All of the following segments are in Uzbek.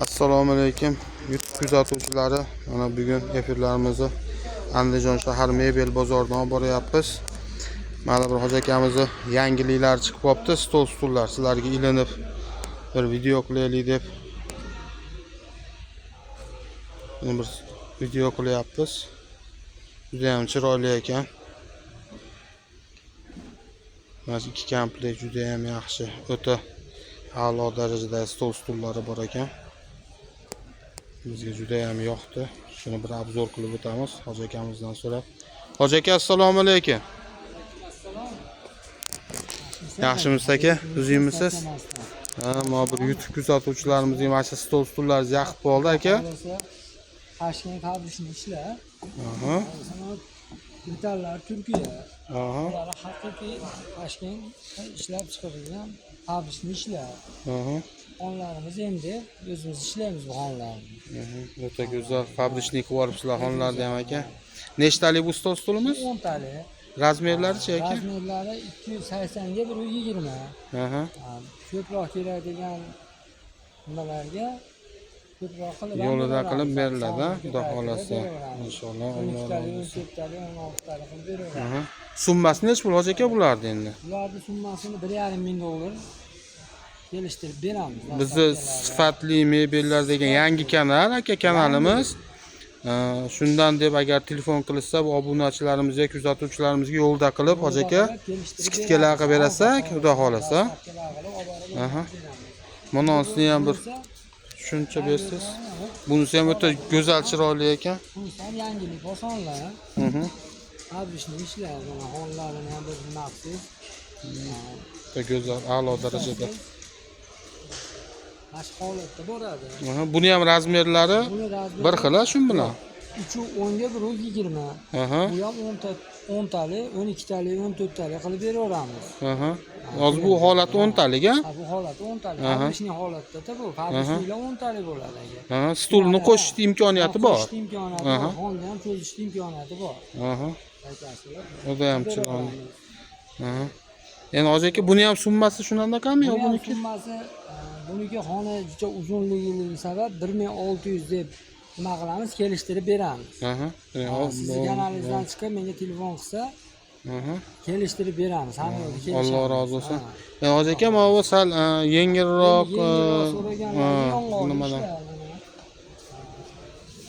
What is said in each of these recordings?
Assalomu alaykum YouTube kuzatuvchilari. Mana bugun efirlarimizni Andijon shahar mebel bozoridan olib boryapmiz. Mana bir hoji akamizni yangiliklari chiqib qolibdi, stol stullar sizlarga ilinib bir video qilaylik deb buni bir video qilyapmiz. Juda ham chiroyli ekan. Mana shu ikki komplekt juda ham yaxshi, o'ta a'lo darajada stol stullari bor ekan. Bizga juda ham yoqdi. Shuni bir обзор qilib o'tamiz hoji akamizdan so'rab. Hoji aka, assalomu alaykum. Yaxshimisiz aka? Tuzukmisiz? Ha, mana bir YouTube kuzatuvchilarimizga mana shu stol stullaringiz yoqib qoldi aka. Toshkent fabrikasini ishlar. Detallar Turkiya. Bular haqiqiy Toshkent ishlab chiqarilgan fabrikasini ishlar. Xonlarimiz endi o'zimiz ishlaymiz bu xonlarni. O'ta go'zal фабричный qilib yuboribsizlar xonlarni ham aka. Nechtalik bu stol stulimiz? 10 talik. Размер larichi aka? Размер lari 280 ga 120. Ko'proq kerak degan nimalarga ko'proq qilib ham Yo'lida qilib beraveramiz. Beriladi, Sonini xudo ko'paytirib xohlasa. beraveramiz. Inshaalloh, o'n Alloh ikkitalik, rozi o'n bo'lsin. to'rttalik, 16 talik qilib beraveramiz. Summasi nechi pul hoji aka bularni endi? Bularni summasini 1,5 ming dollar kelishtirib beramiz. Bizni sifatli mebellar degan yangi kanal aka kanalimiz. Shundan deb agar telefon qilishsa, bu obunachilarimizga, kuzatuvchilarimizga yo'lda qilib hoji aka скидка lar qilib berasak, xudo xohlasa. Bunisini ham bir tushuncha bersangiz. Bunisi ham o'ta go'zal, chiroyli ekan. Bunisi ham yangilik osonlar. Fabrikni ishlar, mana xonlarini ham bir maxsus. O'ta go'zal, a'lo darajada. Mana shu holatda boradi. Buni ham размер lari Buni размер i bir xil shu bilan. 3 o'nga 1 yigirma. Bu ham 10 ta, 10 talik, 12 talik, 14 talik qilib beraveramiz. Hozir bu holati 10 talik a? Ha, bu holat 10 talik. Фабричный holatda bu. Фабричный lar 10 talik bo'ladi aka. Stulni qo'shish imkoniyati bor. Qo'shishni imkoniyati bor. Xonni ham cho'zishni imkoniyati bor. Aytasizlar. O'ta ham chiroyli. Endi hoji aka, buni ham summasi shunaqami yo Buni ham buniki? summasi buniki xona juda uzunligi sabab 1600 deb nima qilamiz, kelishtirib beramiz. Ha, sizni kanalingizdan chiqib menga telefon qilsa, kelishtirib beramiz. Hamma yoqda kelishamiz. Alloh rozi bo'lsin. Ha. Endi hoji aka, mana bu sal yengilroq Yengilroq so'raganlarga yong'oq nimadan? ishlar mana.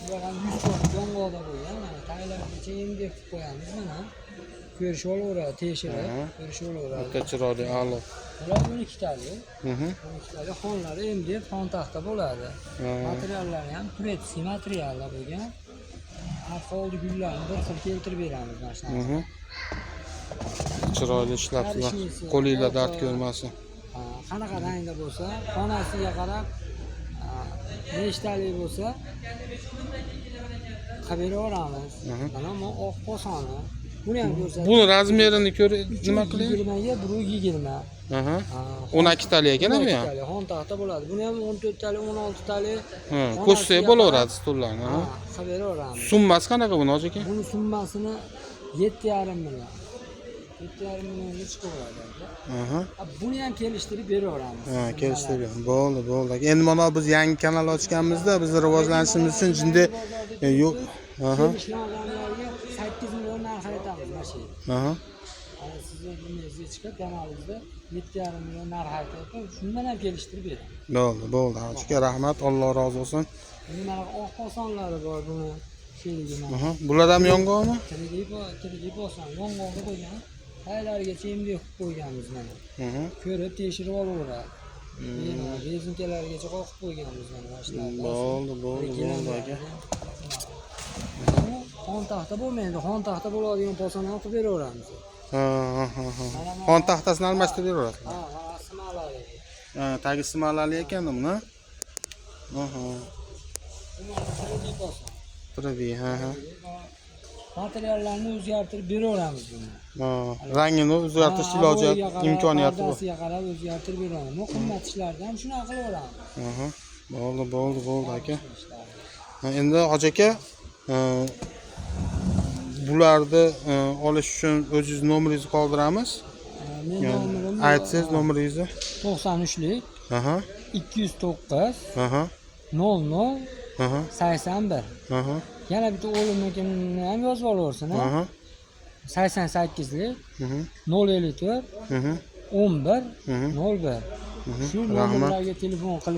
Bular ham 100 so'm yong'oqda bo'lgan. Mana taglarigacha MDF qilib qo'yamiz mana. Ko'rishib olaveradi, tekshirib, ko'rishib olaveradi. O'ta chiroyli, a'lo. Bular 12 talik. 12 talik xonlari MDF xon taxta bo'ladi. Materiallari ham турецкий materiallar bo'lgan. Arqa oldi gullarni bir xil keltirib beramiz mana shunaqa. Chiroyli ishlabsizlar. Karishmisi, Qo'linglar dard orqa. ko'rmasin. Ha, qanaqa rangda bo'lsa, xonasiga qarab nechtalik bo'lsa qilib beraveramiz. Mana bu oq posoni. Buni ham ko'rsatib. Buni размер ini ko'rib nima qiling? 20 ga 1 yigirma. 12 talik ekan bu ham. 12 talik xon taxta bo'ladi. Buni ham 14 talik, 16 talik. Ha, qo'shsak bo'laveradi stullarni. Ha, qilib beraveramiz. Summasi qanaqa buni hoji aka? Buni summasini 7,5 million. 7,5 millionga chiqaveradi aka. Ha, buni ham kelishtirib beraveramiz. Ha, kelishtirib. Bo'ldi, bo'ldi. Endi mana biz yangi kanal ochganmizda, bizni rivojlanishimiz uchun jinday yo'q. Kelishgan odamlarga 8 million narx aytamiz mana shu yerda. Ana sizni nimangizga chiqib kanalingizda 7,5 million narx aytyapman. Shundan ham kelishtirib beramiz. Bo'ldi, bo'ldi. Hoji aka, rahmat. Alloh rozi bo'lsin. Buni mana oq posonlari bor buni sherigi mana. Bular ham yong'oqmi? 3D 3D poson yong'oqda qo'ygan. Taglarigacha MDF qilib qo'yganmiz mana. Ko'rib tekshirib olaveradi. Bemalol резинка larigacha qoqib qo'yganmiz mana shularni. Bo'ldi, bo'ldi, bo'ldi aka. Bu xon taxta bo'lmaydi. Xon taxta bo'ladigan poson ham qilib beraveramiz. Ha, ha, ha, ha. Xon taxtasini almashtirib beraverasizlar. Ha, simalari. Ha, tagi simalali ekan buni. Bu mana 3D poson. 3D, ha. Materiallarni o'zgartirib beraveramiz buni. Ha, rangini o'zgartirish iloji Обои ga qarab, imkoniyati bor. pardasiga qarab o'zgartirib beraveramiz. Bu qimmat ishlarni ham shunaqa qilaveramiz. Bo'ldi, bo'ldi, bo'ldi aka. Ishlarni. Ha, endi hoji aka, bularni olish uchun o'zingiz nomeringizni qoldiramiz. Men nomerim Aytsangiz nomeringizni. 93lik. Aha. 209 Aha. 00 Aha. 81. Aha. Yana bitta o'g'limnikini ham yozib olaversin. Aha. 88lik Mhm. 054 Mhm. 11 Mhm. 01. Shu Rahmat. nomerlarga telefon qilib.